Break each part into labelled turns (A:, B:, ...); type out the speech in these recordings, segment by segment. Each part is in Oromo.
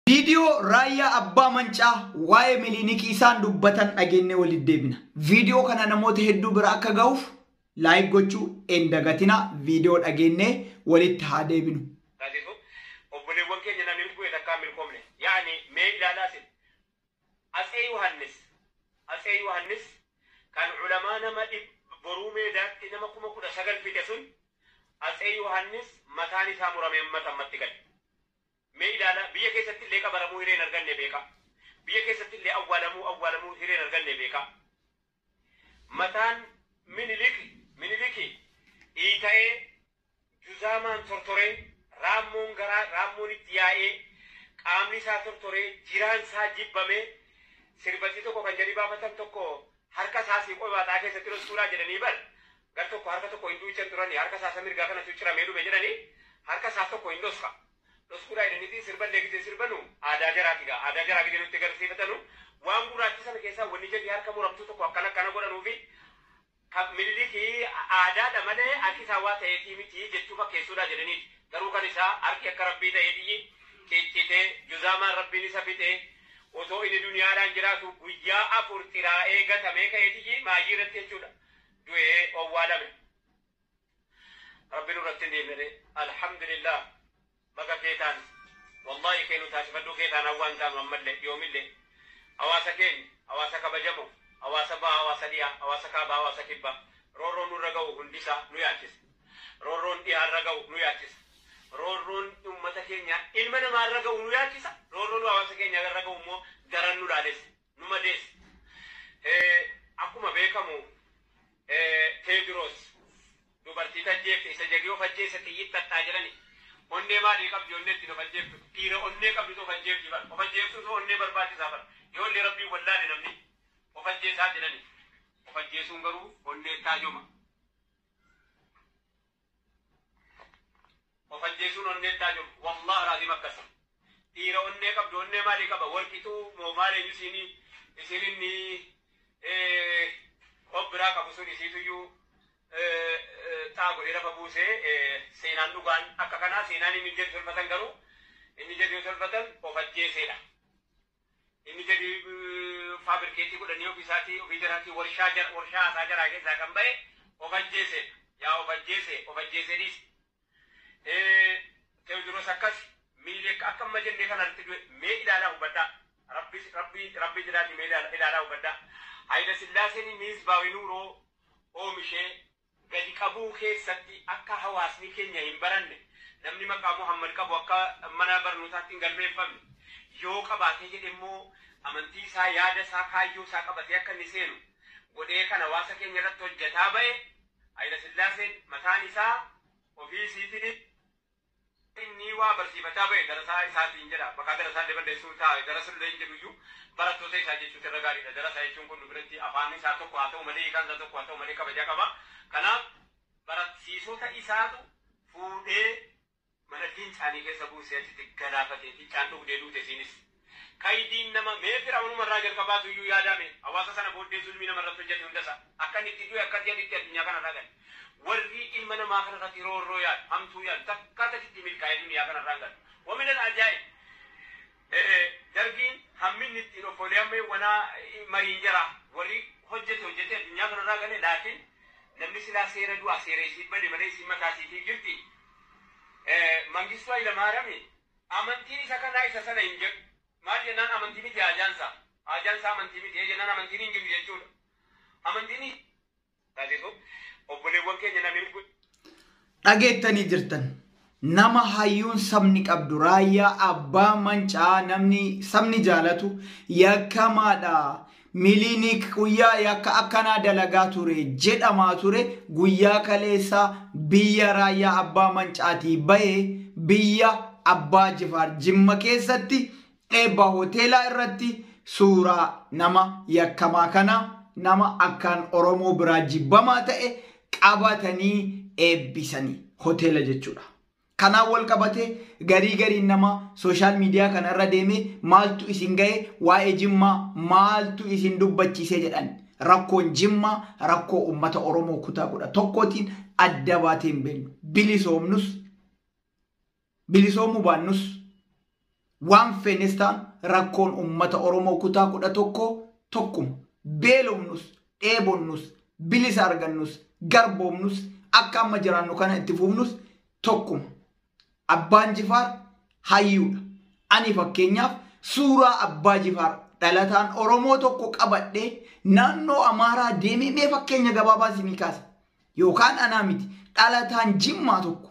A: Viidiyoo Raayyaa Abbaa Mancaa waa'ee Milinikii isaan dubbatan dhageenyee walitti deebina. Viidiyoo kana namoota hedduu bira akka ga'uuf like gochuu hin dagatinaa. Viidiyoo dhageenyee walitti haa deebinu.
B: Taasisu obboleewwan keenya namni bu'e takkaa milkoomne yaani mee ilaalaa isin Atsee Yohannis kan ulamaa nama boruu meedaatti nama 19,000 fixe sun, Atsee Yohannis mataan isaa muramee ammatti gale. Mee ilaalaa, biyya keessatti illee qabaramuu hireen arganne beeka. Biyya keessatti illee awwaalamuu hireen arganne beeka. Mataan Miniliki dhiita'ee, juzaamaan tortoree, raammoon garaa raammoon itti yaa'ee, qaamni isaa tortoree, jiraan isaa jibbamee, sirbatti tokko kan jedhii baafatan tokko harka isaa siiqoo baaxaa keessatti dhoskuudhaa jedhanii bar gar tokko harka tokko hin duuchan turanii, harka isaa mirgaa kanatu ciramee dhume jedhanii, harka isaa tokko hin dhoska. Dhoskuudhaa jedhaniiti sirballee gisee sirbanu aadaa jaraati gaa aadaa jaraa gisee nutti agarsiifatanu waan gurraachi sana keessaa wanni jedhi harka muramtuu tokko akkana akkana godhanuufi kan Minilikii aadaadha malee harki isaa waa ta'eetii miti jechuu fakkeessuudha jedhaniiti. Garuu kan isaa harki akka rabbii ta'eetii ciccitee, juzaamaan rabbiin isa fixee, osoo inni duniyaadhaan jiraatu guyyaa 4 xiraa'ee gatamee ka'eetii maayii irratti jechuudha. Du'ee owwaalame. Rabbi nurratti hin deemne, alhamdulillah, baga keetaan wallahi keenu taasifadhuu keetaan hawwaan taanu ammallee yoomillee hawaasa keenya, hawaasa kabajamo, hawaasa bahaa, hawaasa dhiyaa, hawaasa kaabaa, hawaasa kibbaa, roorroon nurra ga'u hundisaa nu yaachisa. Roorroon dhiyaarra ga'u nu yaachisa. Roorroon uummata keenya ilma namaarra ga'u nu yaachisa. Roorroon hawaasa keenya irra ga'u immoo daran nu laalessa, nu madeessa. Akkuma beekamu Teediroos dubartii tajjeefte isa jedhee of ajjeese xiyyitti xaxxaa jedhani. Onnee maalii qabdi onnee ittiin of ajjeeftu? Dhiira onnee qabditu of ajjeefti bara. Of ajjeeftutu onnee barbaachisaa bara. Yoo illee rabbiin wallaale namni of ajjeesaa jedhani. Of ajjeesuun garuu onnee taajoma. Of ajjeesuun onnee taajoma. Wallahi raazim akkas. Dhiira onnee qabdu onnee maalii qaba? Warqituu moo maal eenyu isiinii isiin inni of biraa qabu sun isiituyyuu xaa godhee lafa buusee. Seenaan dhugaan akka kanaa seenaan inni jedhu tolfatan, garuu inni jedhu tolfatan of ajjeeseedha. Inni jedhu fabricate godhanii ofii isaatii ofii jaraatii warshaa warshaa haasaa jaraa keessaa kan ba'e of ajjeeseedha. Yaa of ajjeese, of ajjeesee dhiise. Teewodiroos akkas, Minilik akka amma jennee kanatti du'e. Mee ilaalaa hubadhaa. Rabbi rabbi rabbi jedhaati mee ilaalaa hubadhaa. Hayila Sillaaseen Miizbaawi Nuuroo oomishee gadi qabuu keessatti akka hawaasni keenya hin baranne, namni maqaa Muhammad qabu akka mana barnootaatti hin galmeeffamne, yoo qabaatee jedhe immoo amantii isaa, yaada isaa, kaayyoo isaa qabatee akka inni seenu godhee kan hawaasa keenya irratti hojjetaa ba'e Hayila Sillaaseen mataan isaa ofii isiitiin inni waa barsiifataa ba'e darasaa isaatiin jedha. Maqaa darasaa illee balleessuu ta'a, darasa illee hin jedhu iyyuu, barattoota isaa jechuutu irra gaariidha. Darasaa jechuun kun nu biratti afaan isaa tokko haa ta'u malee, hiikaan isaa tokko haa ta'u malee, kabajaa qaba. Kanaaf barsiisota isaatu fuudhee mana fincaanii keessa buusee achitti galaafate, fincaan dhugdee duute isiinis. Kaydiin nama mee Fir'aunuma irraa jalqabaatu iyyuu yaadame hawaasa sana booddee zulmii nama irratti hojjete hundasaa akka inni itti du'e, akka itti addunyaa kanarraa gale. Warri ilma namaa kanarratti roorroo yaadu, hamtuu yaadu, takka takitti milkaa'ee duniyaa kanarraa hin galu. ومن العجائب dargiin hamminni ittiin ofolee amma wanaa mariin jara warri hojjete hojjete addunyaa kanarraa gale, laakiin namni silaa seera du'a seera isii bade malee isii mataa isiitii jirti. Mangistuu Hayilamaariyaam amantiin isa kanaa isa sana hin jedhu. Maal jennaan amantii miti haajaansaa. Haajaansaa amantii miti jennaan amantiin hin jiru jechuudha. Amantiin taasisu obboleewwan keenya namni
A: Dhageettanii jirtan. Nama hayyuun sabni qabdu, Raayyaa Abbaa Mancaa, namni sabni jaalatu yakkamaadha. Milinik guyyaa yakka akkanaa dalagaa ture jedhamaa ture guyyaa kaleessaa biyya Raayyaa Abbaa Mancaatii bahee biyya Abbaa Jifaar Jimma keessatti eebba hoteelaa irratti suuraa nama yakkamaa kana, nama akkaan Oromoo biraa jibbamaa ta'e qabatanii eebbisanii hoteela jechuudha. Kanaan wal qabatee garii gariin nama social media kana irra deemee maaltu isin ga'e, waa'ee Jimmaa maaltu isin dubbachiisee jedhan. Rakkoon Jimmaa rakkoo uummata Oromoo kutaa 11tiin adda baatee hin beeknu. Bilisoomnus bilisoomuu baannus Waan feenes ta'an rakkoon uummata Oromoo kutaa 11 tokkuma. Beelofnus, dheebonnus, bilisa argannus, garboomnus, akka amma jiraannu kana itti fufnus tokkuma. Abbaan Jifaar hayyuudha. Ani fakkeenyaaf suuraa Abbaa Jifaar dhalataan Oromoo tokko qabadhee naannoo Amaaraa deemee mee fakkeenya gabaabaa isinii kaasa. Yookaan anaa miti dhalataan Jimmaa tokko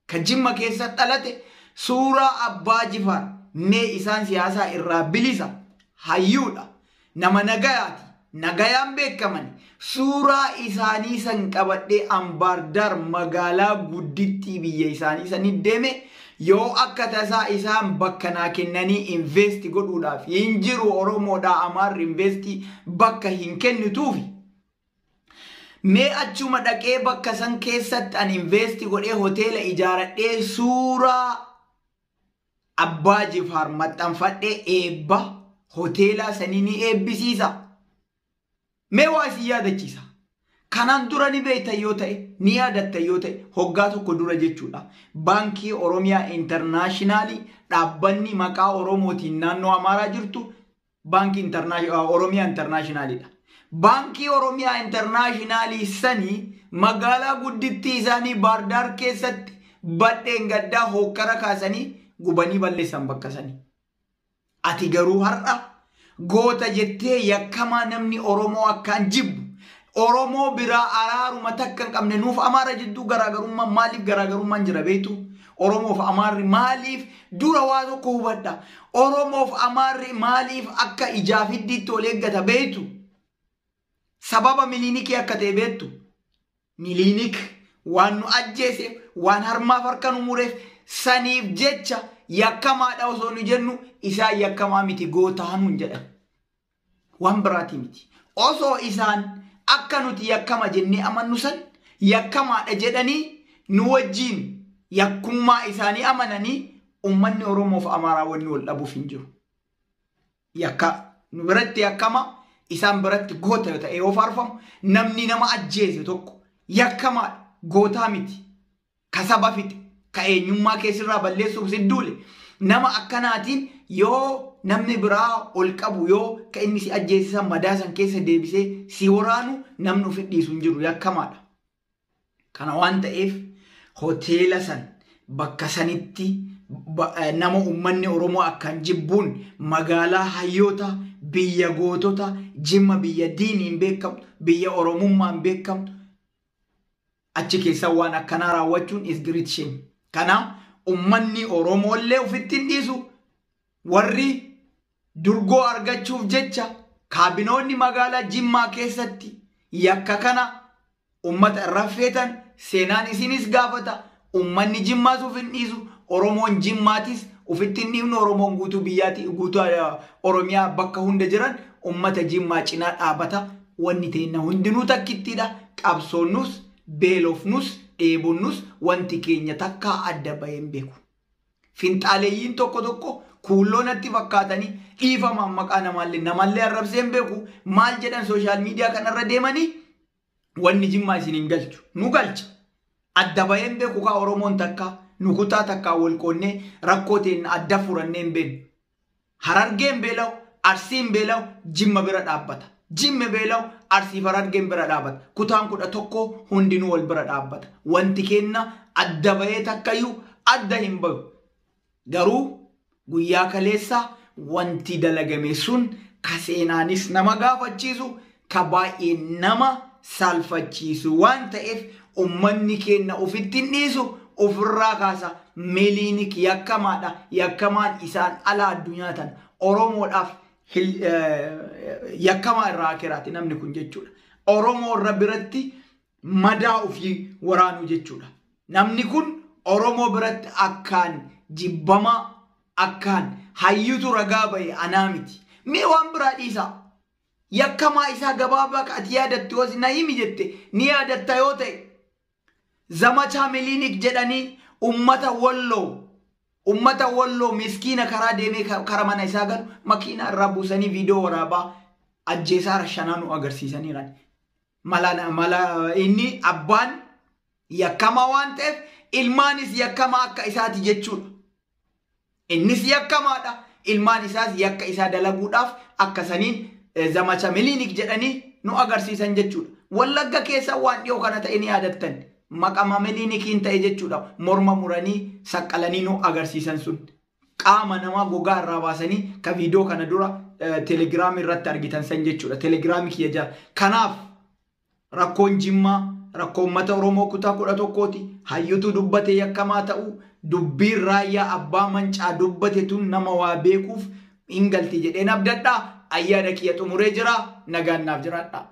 A: kan Jimma keessa dhalate suuraa Abbaa Jifaar mee isaan siyaasaa irraa bilisa hayyuudha. Nama nagayaati. Nagayaan beekaman suuraa isaanii san qabadhee Ambaardaar magaalaa guddittii biyya isaanii sanii deeme yoo akka tasaa isaan bakka naa kennanii investi godhuudhaaf hin jiru Oromoodhaa Amaarri investi bakka hin kennituufi. Mee achuma dhaqee bakka san keessatti an investi godhee hoteela ijaaradhee suuraa Abbaa Jifaar maxxanfadhee eebba hoteela sanii ni eebbisiisa. Mee waa isin yaadachiisa. Kanaan dura ni beektan yoo ta'e, ni yaadattan yoo ta'e, hoggaa tokko dura jechuudha. Baankii Oromiyaa Intarnaashinaalii dhaabbanni maqaa Oromootiin naannoo Amaaraa jirtu Baankii Oromiyaa Intarnaashinaaliidha. Baankii Oromiyaa Intarnaashinaalii sanii magaalaa guddittii isaanii Baardaar keessatti badheen gaddaa hokkara kaasanii gubanii balleessan bakka sanii. Ati garuu har'a goota jettee yakkamaa namni Oromoo akkaan jibbu Oromoo biraa araaruma takka hin qabne nuuf Amaara jidduu garaagarummaan maaliif garaagarummaan jira beektu? Oromoof Amaarri maaliif dura waa tokko hubadha. Oromoof Amaarri maaliif akka ijaaf hiddiitti ol eeggata beektu? Sababa Miliinikii akka ta'e beektu? Miliinik waan nu ajjeeseef waan harmaaf harka nu mureef saniif jecha yakkamaadha osoo nu jennu isaan yakkamaa miti gootaa nuun jedhan. Waan biraatii miti. Osoo isaan akka nuti yakkama jennee amannu san yakkamaadha jedhanii nu wajjiin yakkummaa isaanii amananii uummanni Oromoof Amaaraa wanni wal dhabuuf hin jiru. Yakka nu biratti yakkama isaan biratti goota yoo ta'e yoo faarfamu namni nama ajjeese tokko yakkamaadha gootaa miti. Kasaba fixe ka eenyummaa keessirraa balleessuuf si duule nama akkanaatiin yoo namni biraa ol qabu yoo ka inni si ajjeesisan madaa san keessa deebisee si waraanu namni ofi dhiisu hin jiru yakkamaadha. Kana waan ta'eef hoteela san bakka sanitti nama uummanni Oromoo akkaan jibbuun magaalaa hayyoota biyya gootota Jimma biyya diiniin beekamtu biyya Oromummaan beekamtu achi keessa waan akkanaa raawwachuun is great shame. Kana uummanni Oromoo illee ofitti hin dhiisu warri durgoo argachuuf jecha kaabinoonni magaalaa Jimmaa keessatti yakka kana uummata irra feetan seenaan isinis gaafata. Uummanni Jimmaas of hin dhiisu Oromoon Jimmaatis ofitti hin dhiifnu Oromoon guutuu biyyaati guutuu Oromiyaa bakka hunda jiran uummata Jimmaa cinaa dhaabata. Wanni teenna hundinuu takkittiidha. Qabsoonnus beelofnus dheebonnus wanti keenya takkaa adda bahee hin beeku. Finxaaleeyyiin tokko tokko kuulloo natti fakkaatanii dhiifamaan maqaa namallee arrabsee hin beeku maal jedhan sooshaal miidiyaa kanarra deemanii wanni Jimmaa isin hin galchu nu galcha. Adda bahee hin beeku kaa Oromoon takka nu kutaa takkaa wal qoonnee rakkoo teenna adda furannee hin beeknu. Harargeen beela'u, Arsiin beela'u, Jimma bira dhaabbata. Jimmi beela'u, Arsiif Harargeen bira dhaabbata. Kutaan 11 hundinuu wal bira dhaabbata. Wanti kenna adda bahee takkayyuu adda hin bahu. Garuu guyyaa kaleessa wanti dalagame sun ka seenaanis nama gaafachiisu ka baay'ee nama saalfachiisu waan ta'eef uummanni keenya ofitti hin dhiisu ofirraa kaasa. Miliinik yakkamaadha. Yakkamaan isaan ala addunyaa tana Oromoodhaaf yakkamaa irraa akiraati namni kun jechuudha. Oromoo irra biratti madaa ofii waraanuu jechuudha. Namni kun Oromoo biratti akkaan jibbamaa akkaan hayyutu ragaa bahe anaa miti. Mee waan biraa dhiisaa. Yakkamaa isaa gabaabaa ka ati yaadattu yoo na himi jette ni yaadatta yoo ta'e zamachaa Miliinik jedhanii ummata Walloo miskiina karaa deemee kara mana isaa galu makiinaa irraa buusanii viidiyoo waraabaa ajjeesaa rashanaa nu agarsiisaniiran. Mala inni abbaan yakkamaa waan ta'eef ilmaanis yakkamaa akka isaati jechuudha. Innis yakkamaadha. Ilmaan isaas yakka isaa dalaguudhaaf akka saniin zamacha Milinik jedhanii nu agarsiisan jechuudha. Wallagga keessa waan dhiyoo kana ta'e ni yaadattan. Maqama Milinikiin ta'e jechuudha. Morma muranii saqqalanii nu agarsiisan sun. Qaama namaa gogaa irraa baasanii ka viidiyoo kana dura telegiraamii irratti argitan san jechuudha. Telegiraamii kiyya jala. Kanaaf rakkoon Jimmaa rakkoo uummata Oromoo kutaa 11ti. Hayyutu dubbate yakkamaa ta'uu, dubbiin Raayyaa Abbaa Mancaa dubbate tun nama waa beekuuf hin galti jedheen abdadha. Ayyaana kiyya xumuree jira. Nagaan naaf jiraadha.